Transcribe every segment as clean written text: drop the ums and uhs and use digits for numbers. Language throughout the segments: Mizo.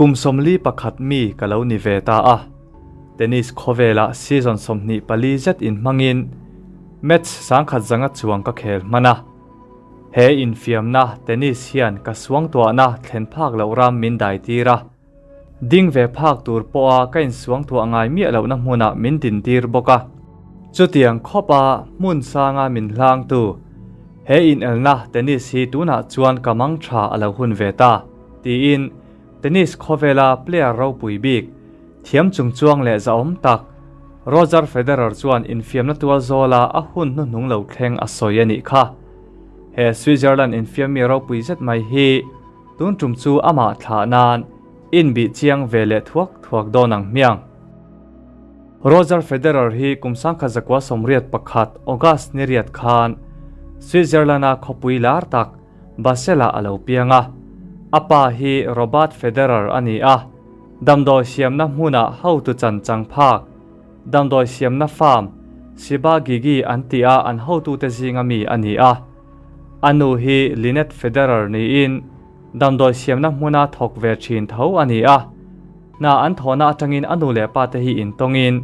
Kum 41 mi ka lo ni ve ta a, tennis khawvelah season 24 zet inhmangin match 10,100 chuang ka khel hman a. He infiamna tennis hian ka suangtuahna thlen phak loh ram min dai tir a, ding ve phak tur pawha ka insuangtuah ngai miah lohna hmunah min din tir bawk a. Chutiang khawpa hmun sanga min hlangtu he inelna tennis hi tunah chuan ka mang tha a lo hun ve ta, tiin tennis khawvela player ropui bik, thiam chungchuang leh zahawm tak Roger Federer chuan infiamna tual zawla a hun hnuhnung lo thleng a sawi a nih kha. He Switzerland infiammi ropui zet mai hi tun tum chu amah thlah nan inbih chiang ve leh thuak thuak dawn ang hmiang. Roger Federer hi kum 1981 August ni riat khan Switzerland-a khawpui lar tak Basel-ah a lo piang a. A pa hi Robert Federer a ni a, damdawi siamna hmunah hotu chan chang phak, damdawi siamna farm, Siba Gigi an tih a an hotute zinga mi a ni a. A nu hi Lynette Federer niin damdawi siamna hmuna thawk ve thin tho a ni a. Hna an thawhna atangin a nu leh pa te hi intawngin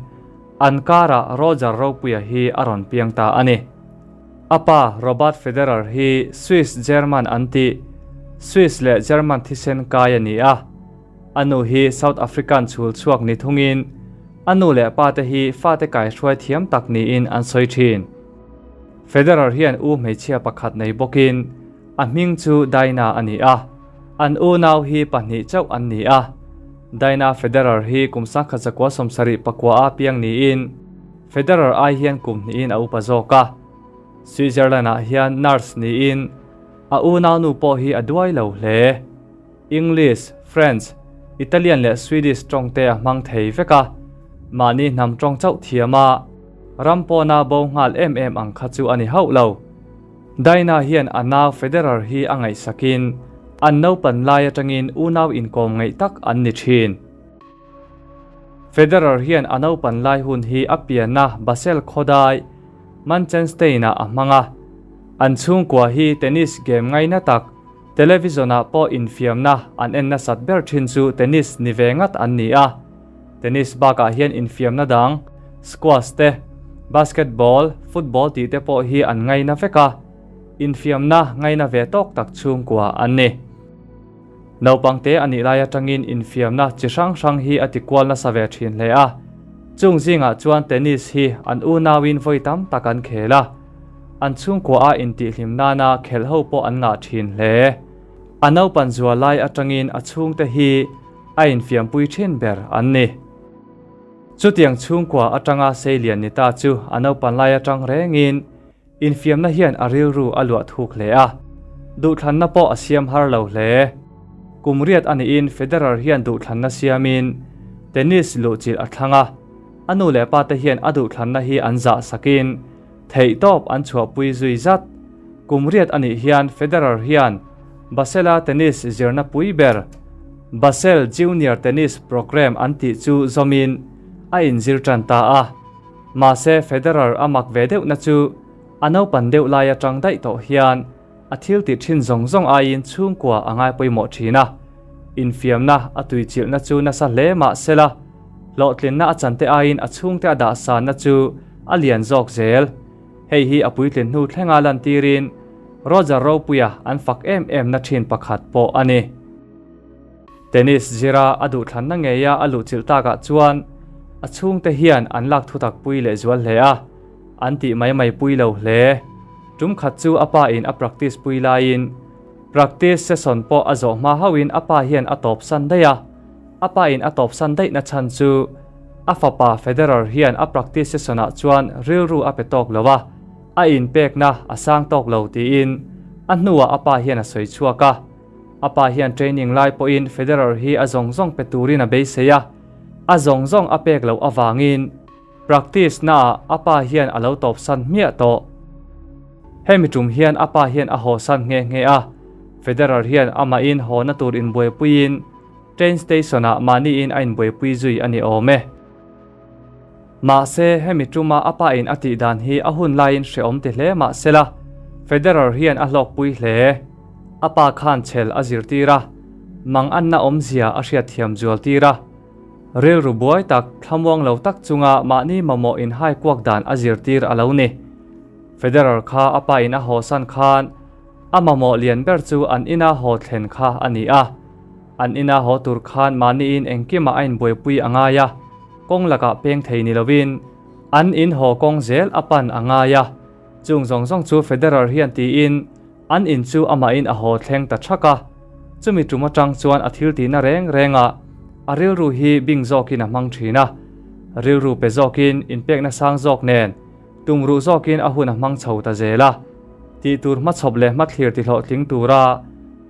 an karah Roger Ropuia hi a rawn piang ta a ni. A pa Robert Federer hi Swiss-German an tih, Swiss leh German thisen kai a ni a. A nu hi South African chhul chhuak ni thungin a nu leh pa te hi fate kaihruai thiam tak niin an sawi thin. Federer hian u hmeichhia pakhat nei bawkin a hming chu Dinah a ni a. An unau hi pahnih chauh an ni a. Dinah Federer hi kum 1979 a piang niin Federer ai hian kum hnihin a upa zawk a. Switzerland-ah hian nurse niin a unau nu pawh hi a duai lo hle. English, French, Italian leh Swedish tawng te a hmang thei vek a. Mahni hnam tawng chauh thiam a, ram pawna bo nghal em em ang kha chu a ni hauh lo. Dinah hian a nau Federer hi a ngaihsakin an naupan lai atangin unau inkawm ngaih tak an ni thin. Federer hian a naupan lai hun hi a pianna Basel khawdai Manchestein-ah a hmang a. An chhungkua hi tennis game ngaina tak, television-ah pawh infiamna an en nasat ber thin chu tennis ni ve ngat an ni a. Tennis bakah hian infiamna dang, squash te, basketball, football tih te pawh hi an ngaina vek a, infiamna ngaina ve tawk tak chhungkua an ni. Naupangte a nih lai atangin infiamna chi hrang hrang hi a ti kual nasa ve thin hle a. Chung zingah chuan tennis hi an unauin vawi tam tak an khel a. An chhungkua a intihhlim nana khelh ho pawh an ngah thin hle. A naupan zual lai atangin a chhungte hi a infiampui thin ber an ni. Chutiang chhungkua atanga seilian ni ta chu a naupan lai atang rengin Infiamna hian a rilru a luah thuk hle a, duhthlanna pawh a siam har lo hle. Kum riat a niin Federer hian duhthlanna siamin tennis luhchilh a thlang a, a nu leh pa te hian a duhthlanna hi an zah sakin theihtawp an chhuahpui zui zat. Kum riat a nih hian Federer hian Basel-a tennis zirna pui ber Basel Junior Tennis Program an tih chu zawmin a inzir tan ta a. Mahse Federer a mak ve deuhna chu a naupan deuh lai atang daih tawh hian a thil tih thin zawng zawng aiin chhungkua a ngai pawimawh thin a. Infiamna a tuichilhna chu nasa hle mahsela hlawhtlinna a chante aiin a chhungte a dahsanna chu a lian zawk zel. Hei hi a puitlin hnu thlenga lantirin Roger Ropuia an fak em em na thin pakhat pawh a ni. Tennis zira a duhthlanna ngeia a luhchilh takah chuan a chhungte hian an lak thutak pui leh zual hle a, an tih mai mai pui lo hle. Tum khat chu a pa in a practice pui laiin practice session pawh a zawh hma hauhin a pa hian a tawp san daih a, a pa in a tawp san daih na chhan chu a fapa Federer hian a practice session ah chuan rilru a pe tawk lo a, a inpekna a sang tawk lo tiin a hnuah a pa hian a sawi chhuak a. A pa hian training lai pawhin Federer hi a zawng zawng pe turin a beisei a, a zawng zawng a pek loh avangin practice naah a pa hian a lo tawpsan hmiah tawh. Hemi tum hian a pa hian a hawsan nghe nghe a, Federer hian amahin hawna tur inbuaipuiin train station-ah mahniin a inbuaipui zui a ni awm e. Mahse, hemi tuma a pa in a tih dan hi a hun laiin hrehawm ti hle mahsela, Federer hian a hlawkpui hle. A pa khan chhel a zirtir a. Manganna awmzia a hriatthiam zual tir a. Rilru buai tak, thlamuang lo tak chunga mahni mamawh inhai kuak dan a zirtir a lo ni. Federer kha a pa in a hawsan khan a mamawh lian ber chu an ina haw thlen kha a ni a. An ina haw tur khan mahniin engkimah a inbuaipui a ngai a, kawng lakah peng thei ni lovin an in haw kawng zel a pan a ngai a. Chung zawng zawng chu Federer hian tiin an in chu amahin a haw thleng ta thak a. Chumi tum atang chuan a thil tihna reng rengah a rilru hi bing zawkin a hmang thin a. Rilru pe zawkin inpekna sang zawk nen tumruh zawkin a hun a hmang chho ta zel a. Tih tur hmachhawp leh hmathlir tihlawhtling tura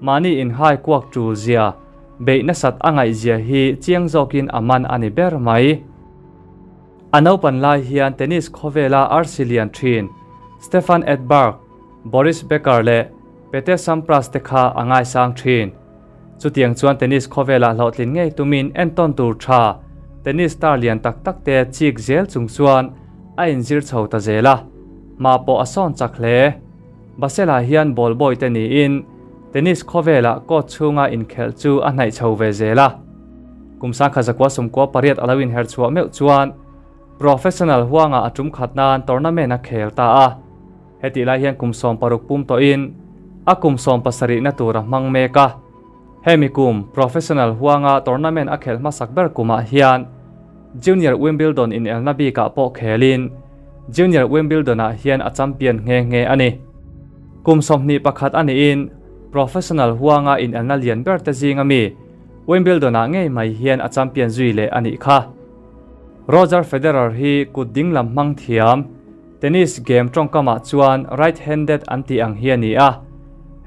mahni inhai kuak tul zia, beih nasat a ngaihzia hi chiang zawkin a man a ni ber mai. A naupan lai hian tennis khawvela arsi lian thin Stefan Edberg, Boris Becker leh Pete Sampras te kha a ngaisang thin. Chutiang chuan tennis khawvelah hlawhtlin ngei tumin entawn tur tha tennis star lian tak tak te chik zel chung chuan a inzir chho ta zel a, hma pawh a sawn chak hle. Basel-ah hian ball boy te niin tennis khawvelah court chhunga inkhelh chu a hnaih chho ve zel a. Kum sangkhat zakua sawmkua pariat a lo inher chhuah meuh chuan professional huangah a tum khat nan tournament a khel ta a. Hetih lai hian kum 60 pum tawhin a kum 70na tur a hmang mek a. Hemi kum professional huanga tournament a khelh hmasak ber kumah hian Junior Wimbledon inelna bikah pawh khelin Junior Wimbledon-ah hian a champion nghe nghe a ni. Kum 21 a niin professional huanga inelna lian ber te zinga mi Wimbledon-ah ngei mai hian a champion zui leh a nih kha. Roger Federer hi kut dinglam hmang thiam. Tennis game tawngkamah chuan right-handed an tih ang hi a ni a,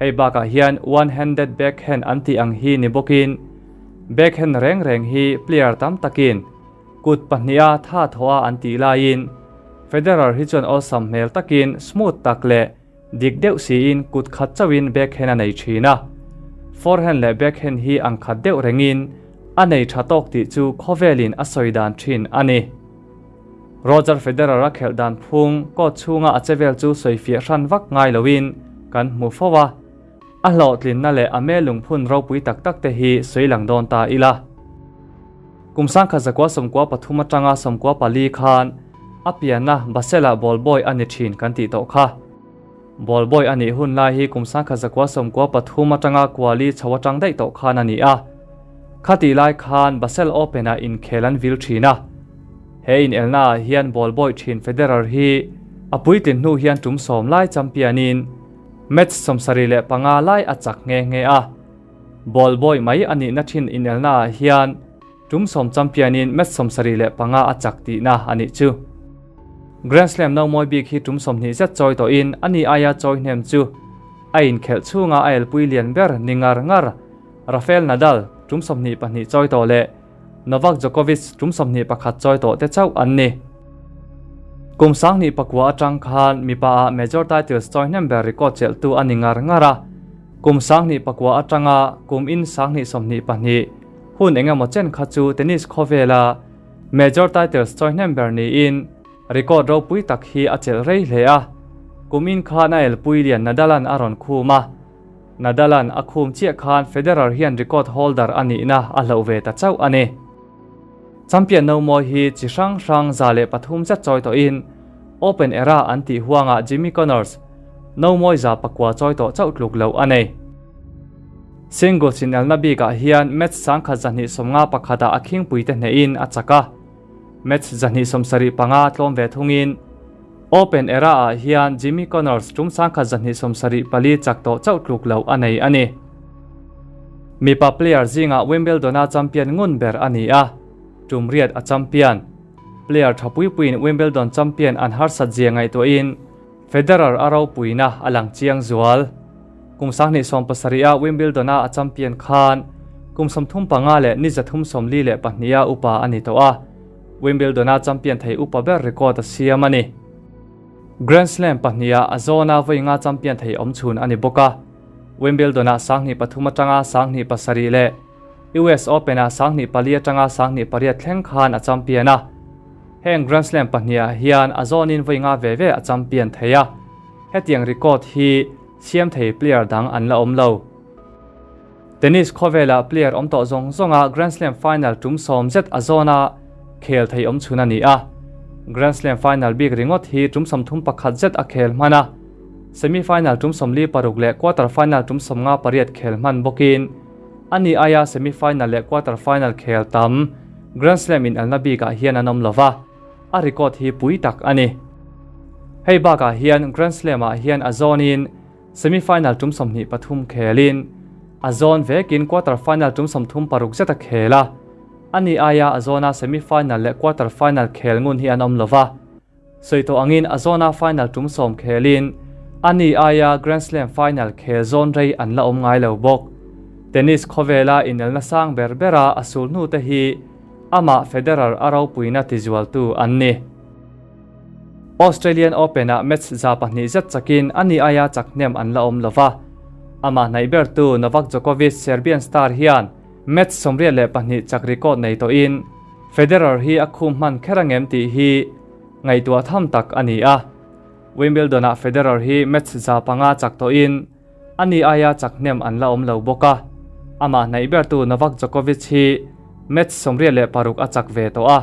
hei bakah hian one-handed backhand an tih ang hi ni bawkin backhand reng reng hi player tam takin kut pahniha tha thawha an tih laiin Federer hi chuan awlsam hmel takin smooth tak leh dik deuh siin kut khat chauhin backhand a nei thin a. Forehand leh backhand hi ang khat deuh rengin a nei tha tawk tih chu khawvelin a sawi dan thin a ni. Roger Federer a khelh dan phung court chhunga a chevel chu sawifiah hran vak ngai loin kan hmu fo a, a hlawhtlinna leh a hmel lungphun ropui tak tak te hi sawi lang dawn ta ila. Kum sangkhat zakua 93 atanga 94 khan a pianna Basel-ah ball boy a ni thin kan tih tawh kha. Ball boy a nih hun lai hi kum sangkhat zakua 93 atanga kuali chho atang daih tawh khan a ni a. Khatih lai khan Basel Open-ah inkhel an vil thin a. He inelnaah hian ball boy thin Federer hi a puitlin hnu hian tum sawm lai champion-in match 75 lai a chak nghe nghe a. Ball boy mai a nihna thin inelnaah hian tum sawm champion-in match 75 a chak tihna a nih chu. Grand Slam no mawi bik hi tum 20 zet chawi tawhin a ni aia chawi hnem chu a inkhelh chhunga a elpui lian ber ni ngar ngar Rafael Nadal tum 22 chawi tawh leh Novak Djokovic tum 21 chawi tawh te chauh an ni. Kum 2009 atang khan mipa ah major titles chawi hnem ber record chelhtu a ni ngar ngar a. Kum 2009 atanga kum in 2022 hun engemaw chen kha chu tennis khawvela major titles chawi hnem ber niin record ropui tak hi a chelh rei hle a. Kum in khan a elpui lian Nadalan a rawn khum a. Nadalan a khum chiah khan Federer hian record holder a nihna a hloh ve ta chauh a ni. Champion no mawi hi chi hrang hrang 103 zet chawi tawhin Open Era an tih huangah Jimmy Connors no mawi 900 chawi tawh chauh tluk loh a nei. Singles inelna bikah hian match 1251 ah a khingpuite hnehin a chak a, match 275 tlawm ve thungin Open Era ah hian Jimmy Connors tum 1274 chak tawh chauh tluk loh a nei a ni. Mipa player zingah Wimbledon-a champion ngun ber a ni a, tum riat a champion. Player tha puipuiin Wimbledon champion an harsat zia ngaihtuahin Federer a ropuina a lang chiang zual. Kum 2017 a Wimbledon-a a champion khan kum 35 leh ni 342 a upa a ni tawh a. Wimbledon-a champion thei upa ber record a siam a ni. Grand Slam pahniha a zawna vawi nga champion thei awm chhun a ni bawk a. Wimbledon-ah 2003 atanga 2007 leh US Open-ah 2004 atanga 2008 thleng khan a champion a. Heng Grand Slam pahniha hian a zawnin vawi nga ve ve a champion thei a. Hetiang record hi siam thei player dang an la awm lo. Tennis khawvela player awm tawh zawng zawnga Grand Slam final tum sawm zet a zawna khel thei awm chhun a ni a. Grand Slam final bik ringawt hi tum 31 zet a khel hman a. Semi final tum 46 leh quarter final tum 58 khel hman bawkin ani aia semi final leh quarter final khel tam Grand Slam in alna bikah hian an awm lova, a record hi pui tak a ni. Hei bakah hian Grand Slam ah hian a zawnin semi final tum 23 khelin a zawn vekin quarter final tum 36 zet a khel a. Ani aia a zawna semi final leh quarter final khel ngun hi an awm lova. Sawi tawh angin a zawna final tum 10 khelin ani aia Grand Slam final khel zawn rei an la awm ngai lo bawk. Tennis khawvela inelna sang ber bera a sul hnu te hi amah Federer a ropuina tizualtu an ni. Australian Open ah match 200 zet chakin ani aia chak hnem an la awm lova. Amah hnaih bertu Novak Djokovic Serbian star hian match 82 chak record nei tawhin Federer hi a khum hman kher angem tih hi ngaihtuah tham tak a ni a. Wimbledon ah Federer hi match 500 chak tawhin ani aia chak hnem an la awm lo bawk a. Amah hnaih bertu Novak Djokovic hi match 86 a chak ve tawh a.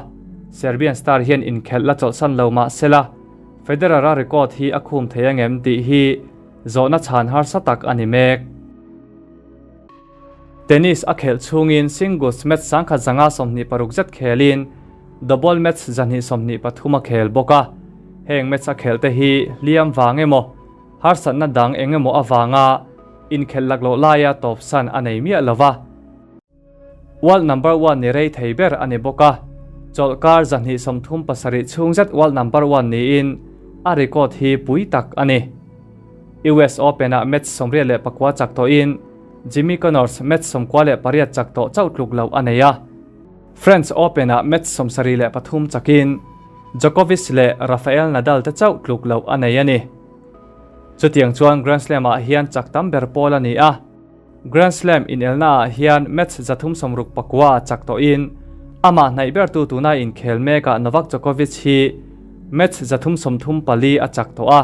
Serbian star hian inkhelh la chawlhsan lo mah sela Federer a record hi a khum thei angem tih hi zawhna chhan harsa tak a ni mek. Tennis a khelh chhungin singles match 1,126 zet khelin double match 223 a khel bawk a. Heng match a khelh te hi hliam vang emaw harsatna dang engemaw awanga inkhelh lakloh laia tawp san a nei miah lova. World number 1 ni rei thei ber a ni bawk a. Chawlhkar 237 chhung zet world number 1 niin a record hi pui tak a ni. US Open ah match 89 chak tawhin Jimmy Connors match 98 chak tawh chauh tluk lo a nei a. French Open ah match 73 chakin Djokovic leh Rafael Nadal te chauh tluk lo a nei a ni. Chutiang chuan Grand Slam ah hian chak tam ber pawl a ni a. Grand Slam inelna ah hian match 369 chak tawhin amah hnaih bertu tuna inkhel mekah Novak Djokovic hi match 334 a chak tawh a.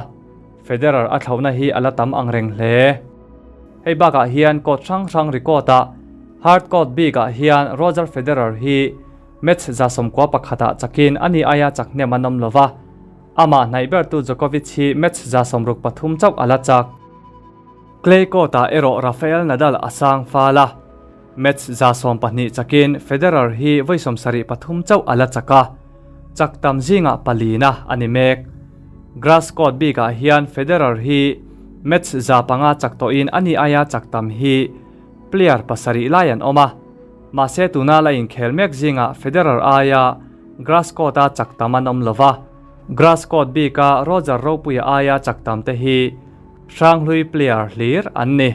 Federer a thlauhna hi a la tam ang reng hle. Hei bakah hian court hrang hrang record ah hard court bikah hian Roger Federer hi match 91 ah chakin ani aia chak hnem an awm lova. Amah hnaih bertu Djokovic hi match 63 chauh a la chak. Clay court ah erawh Rafael Nadal a sang fal a. Match 12 chakin Federer hi vawi 73 chauh a la chak a. Chak tam zingah palina a ni mek. Grass court bikah hian Federer hi match 500 chak tawhin ani aia chak tam hi player pasarih lai an awm a. Mahse tuna la inkhel mek zingah Federer aia grass court a chak tam an awm lova. Grass court bika Roger Ropuia aia chak tam te hi hranghlui player hlir an ni.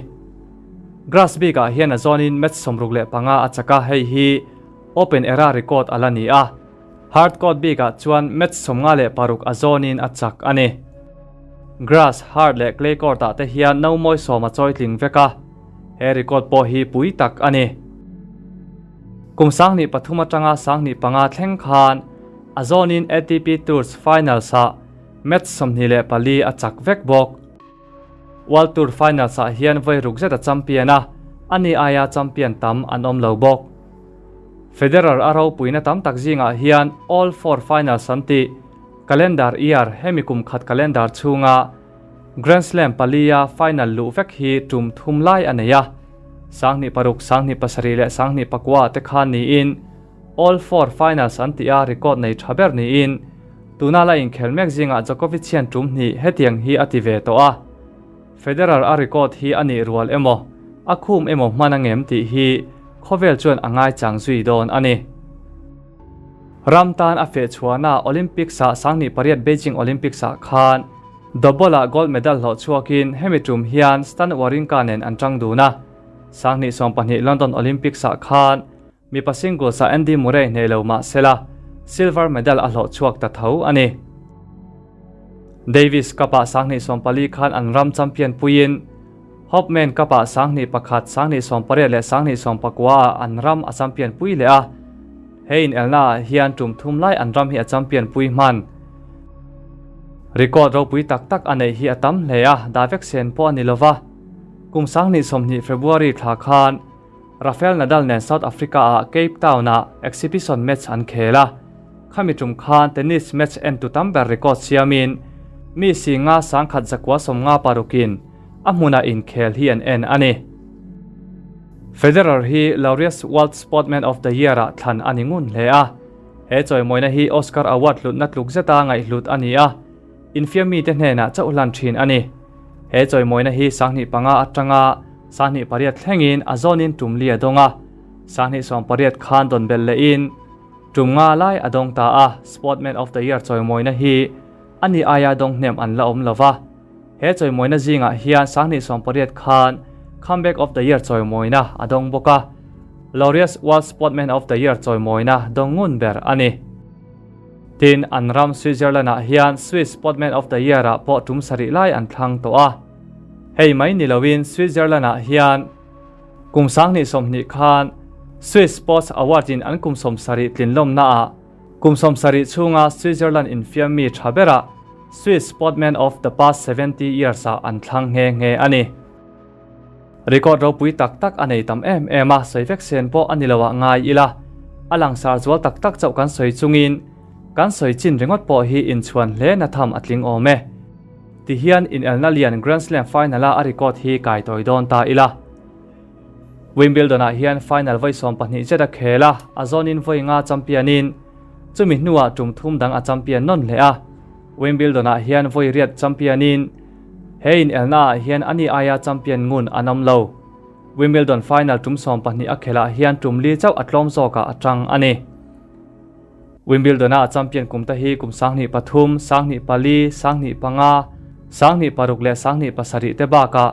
Grass bikah hian a zawnin match 65 a chak a, hei hi Open era record a la ni a. Hard court bikah chuan match 56 a zawnin a chak a ni. Grass, hard leh clay court ah te hian no mawi sawm a chawi tling vek a. He record pawh hi pui tak a ni. Kum 2003 atanga 2005 thleng khan a zawnin ATP Tours finals ah match 24 a chak vek bawk. World Tour finals ah hian vawi ruk zet a champion a, ani aia champion tam an awm lo bawk. Federer a ropuina tam tak zingah hian all four finals an ti. Calendar year hemi kum khat calendar chhunga Grand Slam palia final luh vek hi tum thum lai a nei a. 2006, 2007 leh 2009 te khan niin all four finals an ti a record nei tha ber niin tuna la inkhel mek zingah Djokovic hian tum hnih hetiang hi a ti ve tawh a. Federer a record hi a nih rual emaw a khum emaw hman angem tih hi khawvel chuan a ngai chang zui dawn a ni. Ram tan a feh chhuahna Olympics ah 2008 Beijing Olympics ah khan double ah gold medal hlawh chhuakin hemi tum hian Stan Wawrinka nen an tang dun a. 2020 London Olympics ah khan mipa singles ah Andy Murray hneh lo mah sela silver medal a hlawh chhuak ta tho a ni. Davis Cup ah 2014 khan an ram champion puiin Hopman Cup ah 2001, 2018 leh 2019 ah an ram a champion pui leh a. Hei in elna ah hian tum thum lai an ram hi a champion pui hman. Record ropui tak tak a nei hi a tam hle a, da vek sen pawh a ni lova. Kum 2020 February thla khan Rafael Nadal nen South Africa-ah Cape Town-ah exhibition match an khel a. Khami tum khan tennis match entu tam ber record siamin mi singa 1156 in a hmunah inkhel hi an en a ni. Federer hi Laureus World Sportman of the Year-ah thlan a ni ngun hle a. He chawimawina hi Oscar Award hlutna tluk zeta ngaihhlut a ni a, infiam mite hnenah chauh hlan thin a ni. He chawimawina hi 2005 atanga 2008 thlengin a zawnin tum li a dawng a, 2018 khan dawn belh lehin tum nga lai a dawng ta a. Sportman of the Year chawimawina hi a ni aia dawng hnem an la awm lo va. He chawimawina zingah hian 2018 khan Comeback of the Year chawimawina a dawng bawk a, Laureus World Sportman of the Year chawimawina dawng ngun ber a ni. Tin, an ram Switzerland-ah hian Swiss Sportman of the Year-ah pawh tum sarih lai an thlang tawh a. Hei mai ni loin Switzerland-ah hian kum 2020 khan Swiss Sports Award-in an kum 70 tlinlawmnaah kum 70 chhunga Switzerland infiam mi tha berah Swiss Sportman of the past 70 years-ah an thlang nghe nghe a ni. Record ropui tak tak a nei tam em em a, sawi vek sen pawh a ni lo ah ngai ila, a langsar zual tak tak chauh kan sawi chungin kan sawi chin ringawt pawh hi inchhuan hle na tham a tling awm e. Tihian inelna lian Grand Slam final-a a record hi kai tawi dawn ta ila. Wimbledon-ah hian final vawi 12 zet a khel a, a zawnin vawi nga champion-in chumi hnuah tum thum dang a champion nawn hle a. Wimbledon-ah hian vawi riat champion-in he inelnaah hian ani aia champion ngun an awm lo. Wimbledon final tum 12 a khelah hian tum li chauh a tlawm zawkah a tang a ni. Wimbledon-a champion kum te hi kum 2003, 2004, 2005, 2006 leh 2007 te bakah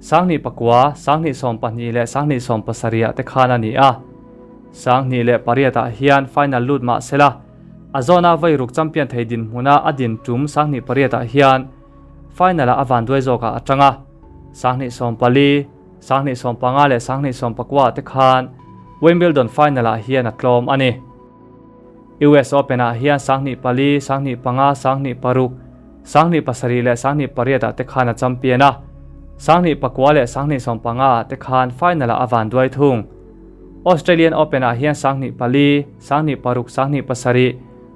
2009, 2012 leh 2017 ah te khan a ni a. 2008 ah hian final lut mah sela a zawna vawi ruk champion thei dinhmuna a din tum 2008 ah hian final-ah a vanduai zawkah a tang a. 2014, 2015 leh 2019 te khan Wimbledon final-ah hian a tlawm a ni. US Open-ah hian 2004, 2005, 2006, 2007 leh 2008 ah te khan a champion a. 2009 leh 2015 ah te khan final-ah a vanduai thung. Australian Open-ah hian 2004, 2006, 2007,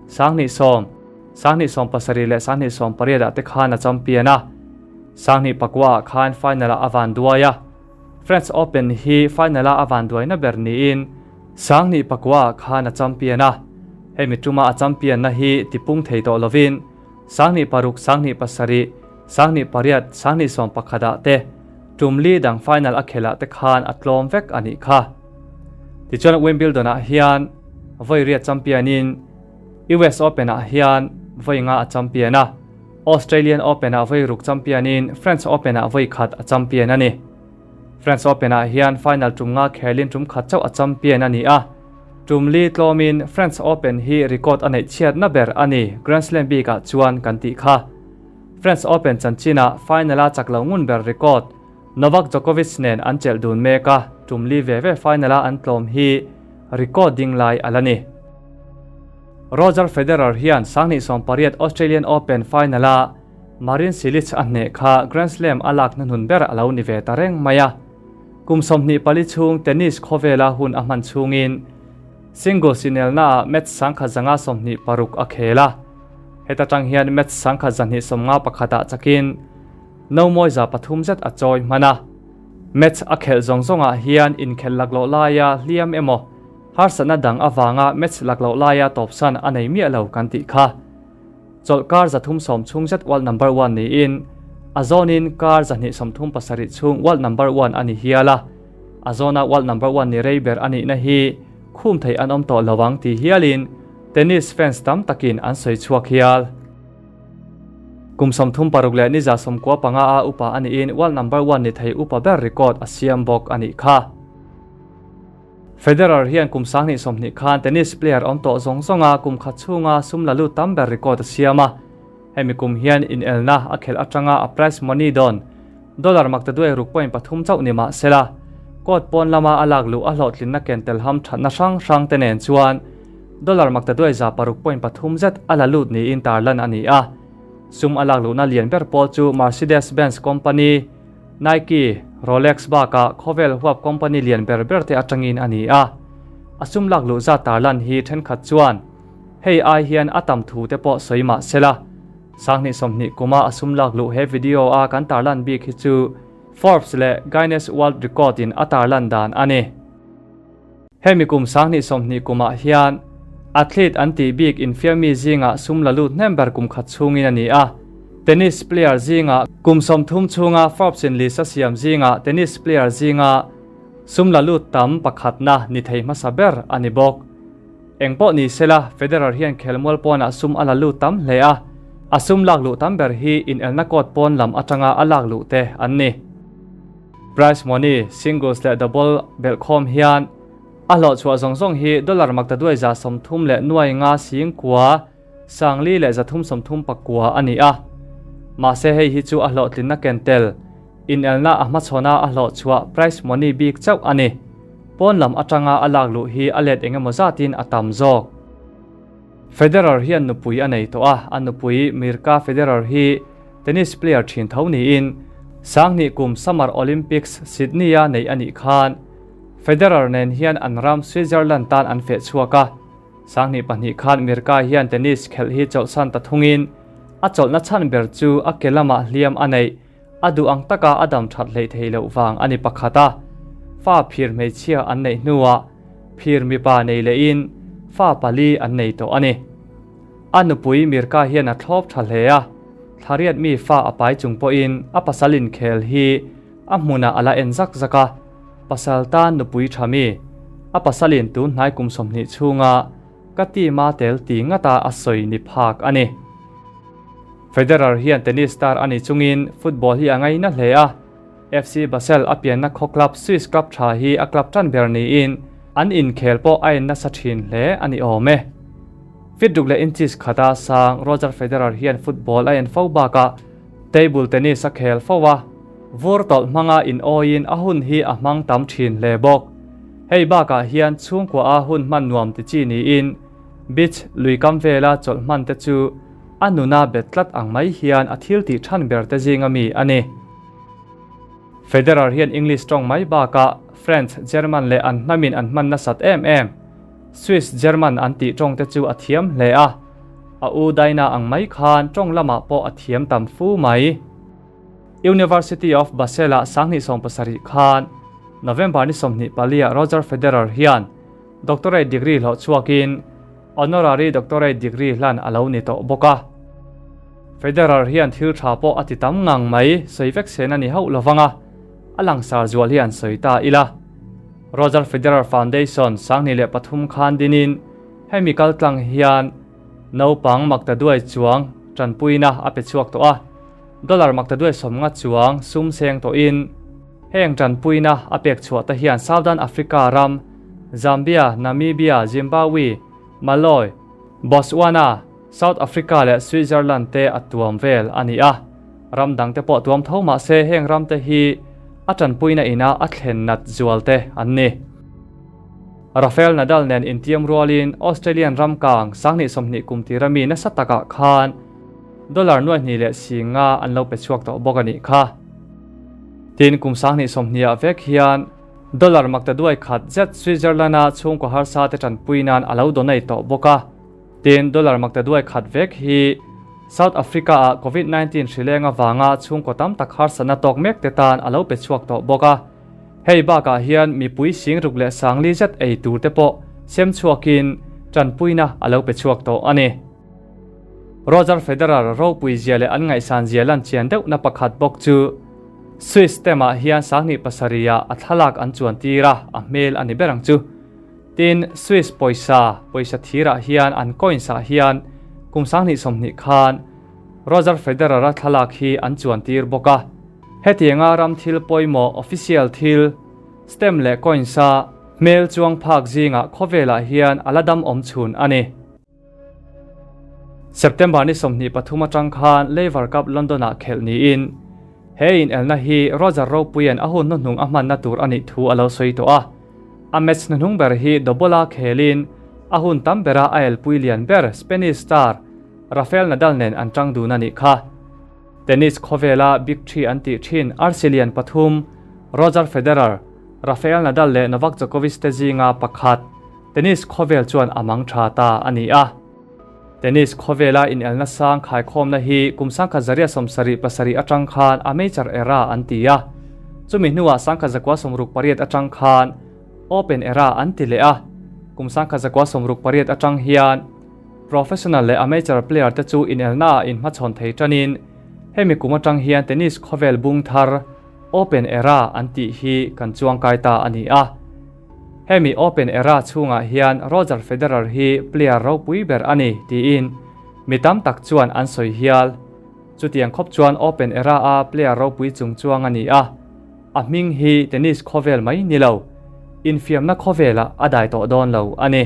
2010, 2017 leh 2018 ah te khan a champion a. 2009 ah khan final-ah a vanduai a. French Open hi final-a a vanduaina ber niin 2009 ah khan a champion a. Hemi tuma a champion na hi tipung thei tawh lovin 2006, 2007, 2008, 2011 ah te tum li dang final a khelah te khan a tlawm vek a nih kha. Tichuan Wimbledon ah hian vawi riat champion in US Open ah hian vawi nga a champion a. Australian Open ah vawi ruk champion in French Open ah vawi khat a champion a ni. French Open ah hian final tum nga khelin tum khat chauh a champion a ni a. Tum li tlawmin French Open hi record a neih chhiatna ber a ni Grand Slam bikah chuan kan tih kha. French Open chanchinah final a chak lo ngun ber record Novak Djokovic nen an chelh dun mek a, tum li ve ve final a an tlawm hi record ding lai a la ni. Roger Federer hian 2018 Australian Open final a Marin Cilic a hneh kha Grand Slam a lak hnuhnun ber a lo ni ve ta reng mai a. Kum 24 chhung tennis khawvela hun a hman chhungin singles inelnaah match 1126 a khel a. Heta tang hian match 1251 ah chakin no mawi za pathum zet a chawi hman a. Match a khelh zawng zawngah hian inkhelh lakloh laia hliam emaw harsatna dang avanga match lakloh laia tawpsan a nei miah lo kan tih kha. Chawlh kar 310 chhung zet world number 1 niin a zawnin kar 237 chhung world number 1 a ni hial a. A zawna world number 1 ni rei ber a nihna hi khum thei an awm tawh lovang ti hialin tennis fans tam takin an sawi chhuak hial. Kum 36 leh ni 95 a upa a niin world number 1 ni thei upa ber record a siam bawk a nih kha. Federer hian kum 2020 khan tennis player awm tawh zawng zawnga kum khat chhunga sum la lut tam ber record a siam a. Hemi kum hian inelna a khelh atanga a prize money dawn dollar maktaduai ruk point pathum chauh ni mah sela. Court pawn lama a lak luh a hlawhtlinna ken tel ham thatna hrang hrang te nen chuan dollar maktaduai za paruk point pathum zet a la lut niin tarlan a ni a. Sum a lak luhna lian ber pawl chu Mercedes-Benz company, Nike, Rolex bakah khawvel huap company lian ber ber te atangin a ni a. A sum lak luh zat tarlan hi thenkhat chuan hei ai hian a tam thu te pawh sawi mah sela. Sanghnih 20 kuma a sum lak luh he video a kan tarlan bik hi chu Forbes leh Guinness World Record in a tarlan dan a ni. Hemi kum 2020 kumah hian athlete an tih bik infiammi zingah sum la lut hnem ber kum khat chhungin a ni a. Tennis player zingah kum 30 chhunga Forbes in list a siam zingah tennis player zinga sum la lut tam pakhatna ni thei hmasa ber a ni bawk. Engpawh ni sela Federer hian khelmual pawnah sum a la lut tam hle a, a sum lak luh tam ber hi inelna court pawn lam atanga a lak luh te an ni. Prize money, singles leh double belhkhawm hian a hlawh chhuah zawng zawng hi dollar maktaduai 130 leh nuai nga sing kua 4 leh 339 a ni a. Mahse hei hi chu a hlawhtlinna ken tel inelna a hmachhawna a hlawh chhuah prize money bik chauh a ni. Pawn lam atanga a lak luh hi a let engemaw zatin a tam zawk. Federer hian nupui a nei tawh a, a nupui Mirka Federer hi tennis player thin tho niin 2000 kum Summer Olympics Sydney-a nei a nih khan Federer nen hian an ram Switzerland tan an feh chhuak a. 2002 khan Mirka hian tennis khelh hi chawlhsan ta thungin a chawlhna chhan ber chu a ke lamah hliam a neih a duh ang taka a dam that hlei thei loh vang a ni pakhat a. Fa phir hmeichhia an neih hnuah phir mipa nei lehin fa pali an nei tawh a ni. A nupui Mirka hian a thlawp tha hle a, thlariat mi fa a pai chung pawhin a pasal inkhel hi a hmunah a la en zak zak a. Pasal tan nupui tha mi, a pasalin tun hnai kum 20 chhunga ka team a tel ti ngata a sawi ni phak a ni. Federer hian tennis star a ni chungin football hi a ngaina hle a. FC Basel a pianna khaw club Swiss club tha hi a club tan ber niin an inkhel pawh a en nasa thin hle a ni awm e. Fit ruk leh inches khata sang Roger Federer hian football a en fo bakah table tennis a khel fo a. Vur tawlh hmanga in awiin a hun hi a hmang tam thin hle bawk. Hei bakah hian chhungkua a hun hman nuam ti chi niin beach luikam vela chawlh hman te chu a nuna bet tlat ang mai hian a thil tih than ber te zinga mi a ni. Federer hian English tawng mai bakah French, German leh an hnamin an hman nasat em em. Swiss German an tih tawng te chu a thiam hle a. A u Daina ang mai khan tawng lamah pawh a thiam tam fu mai. University of Basel ah 2017 khan November ni 24 ah Roger Federer hian doctorate degree hlawh chhuakin honorary doctorate degree hlan a lo ni tawh bawk a. Federer hian thil tha pawh a ti tam ngang mai sawi vek sen a ni hauh lovang a, a langsar zual hi an sawi ta ila. Roger Federer Foundation 2003 khan dinin hemi kaltlang hian naupang maktaduai chuang tanpuina a pe chhuak tawh a. Dollar maktaduai 50 chuang sum seng tawhin heng tanpuina a pek chhuah te hian Southern Africa ram, Zambia, Namibia, Zimbabwe, Malawi, Botswana, South Africa leh Switzerland te a tuam vel a ni a. Ram dang te pawh tuam tho mah se heng ram te hi a tanpuina ina a thlen nat zual te an ni. Rafael Nadal nen intiam rualin Australian ram kang 2020 kum tira mi nasa takah khan dollar nuai hnih leh 50 an lo pe chhuak tawh bawk a nih kha. Tin kum 2020 ah vek hian dollar maktaduai khat zet Switzerland a chhungkaw harsa te tanpui nan a lo donate tawh bawk a. Tin dollar maktaduai khat vek hi South Africa ah COVID-19 hrilenga wanga chhungkaw tam tak harsana tawk mek te tan a lo pe chhuak tawh bawk a. Hei bakah hian mipui sing ruk leh 40 zet ei tur te pawh sem chhuakin tanpuina a lo pe chhuak tawh a ni. Roger Federer ropui zia leh an ngaihsan zia lan chian deuh na pakhat bawk chu Swiss temah hian 2007 ah a thlalak an chuan tir a, a hmel a ni berang chu. Tin Swiss pawisa pawisa thirah hian an coins ah hian kum 2020 khan Roger Federer a thlalak hi an chuan tir bawk a. Hetianga ram thil pawimawh official thil stamp leh coins a hmel chuang phak zingah khawvelah hian a la dam awm chhun a ni. September ni 23 atang khan Laver Cup London ah khelh niin he in elna hi Roger Ropuian a hun hnuhnung a hmanna tur a nih thu a lo sawi tawh a. A match hnuhnung ber hi double-a khelin a hun tam bera a elpui lian ber Spanish star Rafael Nadal nen an tang dun a nih kha. Tennis khawvela Big Three an tih thin Arsi lian pathum Roger Federer, Rafael Nadal leh Novak Djokovic te zinga pakhat, tennis khawvel chuan a mang tha ta a ni a. Tennis khawvela inelna sang khaikhawmna hi kum 1977 atang khan amateur era an ti a, chumi hnuah 1968 atang khan open era an ti leh a, kum 1968 atang hian professional leh amateur player te chu inelnaah inhmachhawn thei tanin hemi kum atang hian tennis khawvel bung thar open era an tih hi kan chuangkai ta a ni a. Hemi Open Era chhungah hian Roger Federer hi player ropui ber a ni tiin mi tam tak chuan an sawi hial. Chutiang khawp chuan Open Era-a player ropui chungchuang a ni a, a hming hi tennis khawvel mai ni lo, infiamna khawvelah a dai tawh dawn lo a ni.